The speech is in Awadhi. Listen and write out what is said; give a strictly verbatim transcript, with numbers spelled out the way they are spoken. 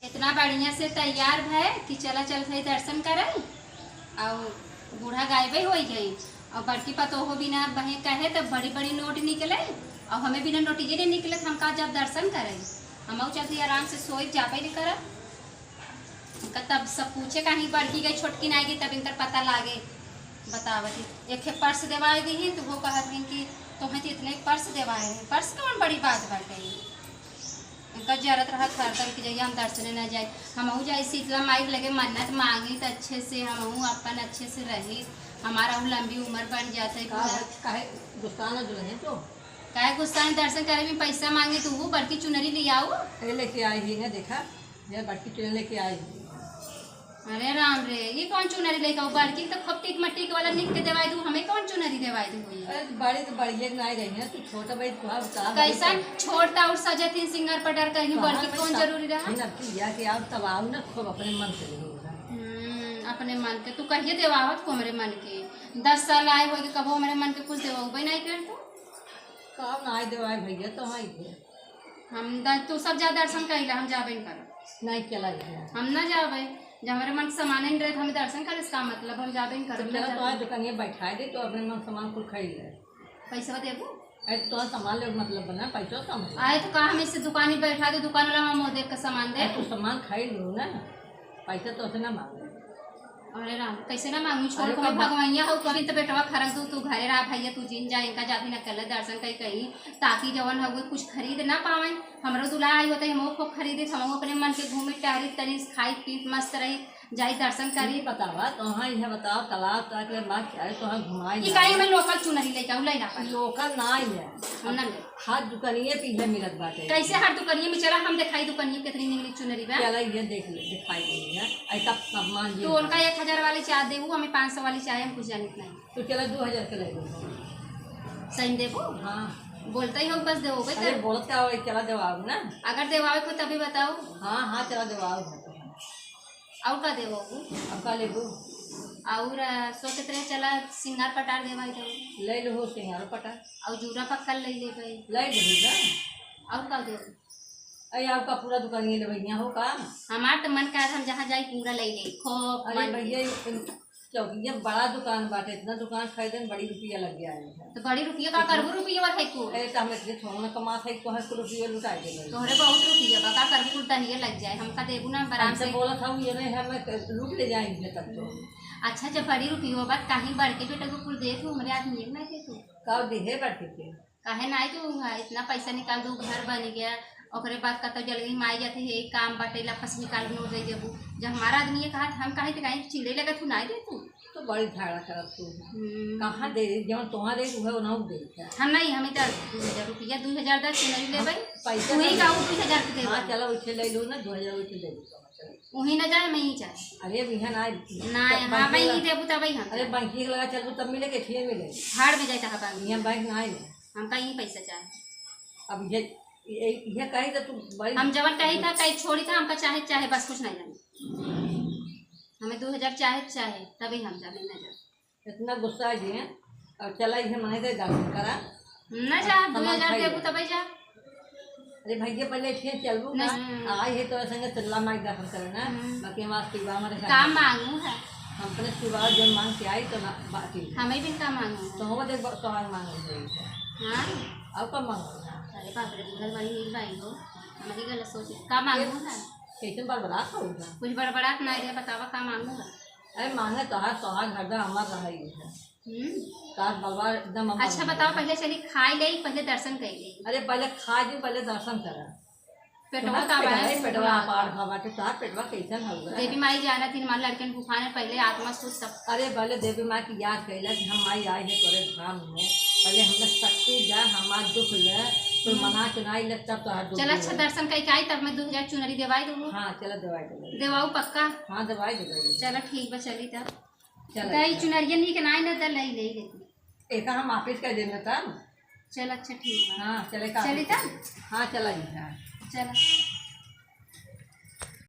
इतना बढ़िया से तैयार भय कि चला चल भाई दर्शन करे। और बूढ़ा गायबे होई गई और बड़की पतोहो बिना बहे कहे तो बड़ी बड़ी नोट निकले और हमें बिना नोटिये नहीं निकले तो हम का जब दर्शन करे। हम चलती आराम से सोई जाबे नहीं करब। इनका तब सब पूछे कहीं बड़की गई छोटकी ना गई तब इनकर पता लागे। बतावत ही एक पर्स देवाए दी तो वो कहत हैं कि तुम्हें तो इतने पर्स देवाए हैं, पर्स कौन बड़ी बात बाटे। इनका जरत रहत हरदम कि जइया हम दर्शने ना जाए। हमहू जाए शीतला माई के लगे मन्नत मांगी तो अच्छे से हमहू अपन अच्छे से रही, हमारा हूँ लंबी उम्र बन जाते। का है, काहे गुस्सा ना जो रहे तो? काहे गुस्सा में दर्शन करे में पैसा मांगे तो वो बड़की चुनरी ले आओ। अरे लेके आई ही है, देखा, ये बड़की चुनरी लेके आई ही। अरे राम रे, ये कौन चुनरी लेके आओ? बड़की तो खूब टिक मटिक वाला निक के देवाई दू, हमें कौन चुनरी देवाई दू हुई? अरे तो बड़ी तो बढ़िया नहीं रही है, तू छोटा भाई तुहार का कैसन छोट और सजत ही सिंगार पटार कहीं हाँ, बड़की कौन जरूरी रहा? ना पिया के आओ तब आओ ना, खूब अपने मन से लेहो। हम्म, अपने मन के तू कहिए देवावत को हमरे मन के। दस साल आए होइगे कबो हमरे मन के कुछ देवाउबे नहीं कर तू। का नहीं देवाए भैया, तो हाँ ही है। हम द-, तू सब जा दर्शन कइला, हम जाबे न करब। नहीं चला जाए। हम ना जाबे, जब हमरे मन के सामाने नहीं रहे तो हमें दर्शन करे से का मतलब, हम जाबे न करब, तो ना चला जाबे। तोहार दुकानिया बैठाए दे, तो अपने मन सामान कुल खरीद ले। पैसा देबू? अरे तो सामान ले मतलब बना, पैसा कम है। आए तो का हम इससे दुकानी बैठा दे, दुकान वाला हम देख के सामान दे। अरे तू सामान खरीद लो ना, पैसा तो उसे ना मांगे। अरे राम, कैसे ना मांगू, छोड़ अरे के मैं बाबा। भगवैया हो, कभी तो बेटवा खरक दू, तू घरे रहा भैया, तू जिन जा, इनका जाती ना कल दर्शन कई कहीं, ताकि जवन हो कुछ खरीद ना पावे। हमरो दुल्हा आई होते, हमहू खूब खरीदी, हमहू अपने मन के घूमी टहरी, तनी खाई पी मस्त रही, जाई दर्शन करी। ये बतावा, तो हाँ, यह बताओ, तालाब तक ले बात क्या है, तो हाँ घुमाई ई जाए। काहे में लोकल चुनरी लेके आऊ, ले ना पाई। लोकल ना ही है। हम ना ले। हर दुकानिये पे इहे मिलत बाटे। कैसे हर दुकानिये में? चला हम देखाई दुकानिये कितनी निकली चुनरी बा। चला ये देख ले, दिखाई दे है। ऐसा सामान ये तो उनका एक हजार वाली चाह देबू, हमें पाँच सौ वाली चाहे, हम कुछ जानित नहीं। तो चला दो हजार के ले लो। सही में देबू? हाँ। बोलता ही हो बस देबो अरे तब। बोलत का हो, चला देवाओ ना। अगर देवावे को तभी बताओ। हाँ, हाँ, चला देवाओ घर पे। और का देबो? अब का लेबू? और, अ, सोचत रहे चला सिंगार पटार देवाई दो। ले लो हो सिंगार पटार। और जूरा पक्कल ले लेबे। ले लेबू ना। और का देबो? अरे आपका पूरा दुकानिये लेबे यहाँ हो का? हमार तो मन का हम जहाँ जाई पूरा ले ले, खोप, अरे मन भैया, ये चौकिया बड़ा दुकान बाटे, इतना दुकान खरीदे में बड़ी रुपया लग गया है। तो बड़ी रुपया का करबू, रुपया और है को? अरे तो हम इतने थोड़ा ना कमात है, तो है को रुपया लुटाए के नहीं। तोहरे बहुत रुपया बा, का करबू, कुल दहिए लग जाए, हमका देबू ना आराम हमसे से। बोलत हूँ, ये नहीं है, मैं लूट ले जाएंगे तब तो। अच्छा, जब बड़ी रुपया बा, काहे बड़के बेटा को कुल दे तू, हमरे आदमी एक ना दे तू। का देहे बाटे के? काहे नाई तू इतना पैसा निकाल दू, घर बन गया, ओकरे बाद कतौ जल्दी माई जाते है, काम बाटे, लपस निकाल नोट दे देबू। जब हमारा आदमी ये कहा, हम काहे ते काहे चिड़े लगा, तू नाई दे तू। तो बड़ी झगड़ा करत तू। हम्म। कहाँ दे, जौन तोहाँ दे, उहे ओनहु दे। हम नहीं, हमें तो दू हजार रुपया, दू हजार दस चुनरी लेबै। पैसा वही ना का दे। दू हजार के देबै। हाँ, चलो, उठे ले लो ना, दो हजार उठे ले लो, चलो। वही ना जाए, मैं ही जाए। अरे, अब यहाँ ना, ना, हाँ, मैं ही देबू, तबही हम अरे, जाए। बैंक के लगा चलबू, तब मिले के, फिर मिले। भाड़ में जाए, चाहे बैंक। यहाँ बैंक ना आए। हमका यही पैसा चाहे। अब ये, ये, ये कही तो तू बड़ी हम जवन कही था, कही छोड़ी था, हमका चाहे, चाहे, बस कुछ नहीं जाने। हमें दो हजार चाहे, चाहे, तभी हम जाने ना जाए। इतना गुस्सा है जी, और चला इहे मने दे दर्शन करा। ना जा, सामान दो हजार खाई देबू ले। तबे जा। अरे भैया, पहले इठिए चलबू ना। हम्म। आई है तो संगे चल्ला माई दर्शन करे ना, हम्म। बाकी हम आज शिवा हमारे साथ का मांगू है? हम अपने शिवा जो मांग के आई तो ना बाकी। हमें भी का मांगू है? तो हम देख ब-, तोहार मांगू है। हाँ। अब का मांगू है? अरे बाप रे, बुढ़ल बड़ी नीक बाई हो। हम ही गलत सोचे। का मांगू है? कैसे बड़बड़ा खाऊंगा? कुछ बड़बड़ा के ना रे, बतावा का मांगू है? अरे मांगे तोहार, तोहार घर हमार रहा ही है। हम्म। तार बाबा एकदम अमर अच्छा हो बताओ, गया। पहले चली खाई ले, पहले दर्शन कर ले। अरे पहले खा जी, पहले दर्शन करा। पेटवा तुम्हार का पेटवा बाहर है, पेटवा अपार भवा के तार पेटवा कैसन हो गया? देवी माई जाना थी, हमारे लड़कन गुफा में पहले आत्मा सुध सब। अरे पहले देवी माई की याद कैला कि हम माई आए हैं तोरे धाम में, पहले हमने शक्ति जा, हमार दुख ले, कोई हम्म। मना चुनाई ले, तब तोहार दुख चल अच्छा दूर। दर्शन करके आई, तब मैं दो हजार चुनरी देवाई दूँ। हाँ, चलो देवाई दे। देवाऊ पक्का? हाँ, देवाई दे। चलो ठीक बा, चली तब। चल, दही अच्छा। चुनरिया नीक नाई न त लई, लई लेती। एका हम वापिस कर देना तब। चल, अच्छा, ठीक बा। हाँ, चले का चली वापिस तब? कर। हाँ, चला जी, हाँ। चला।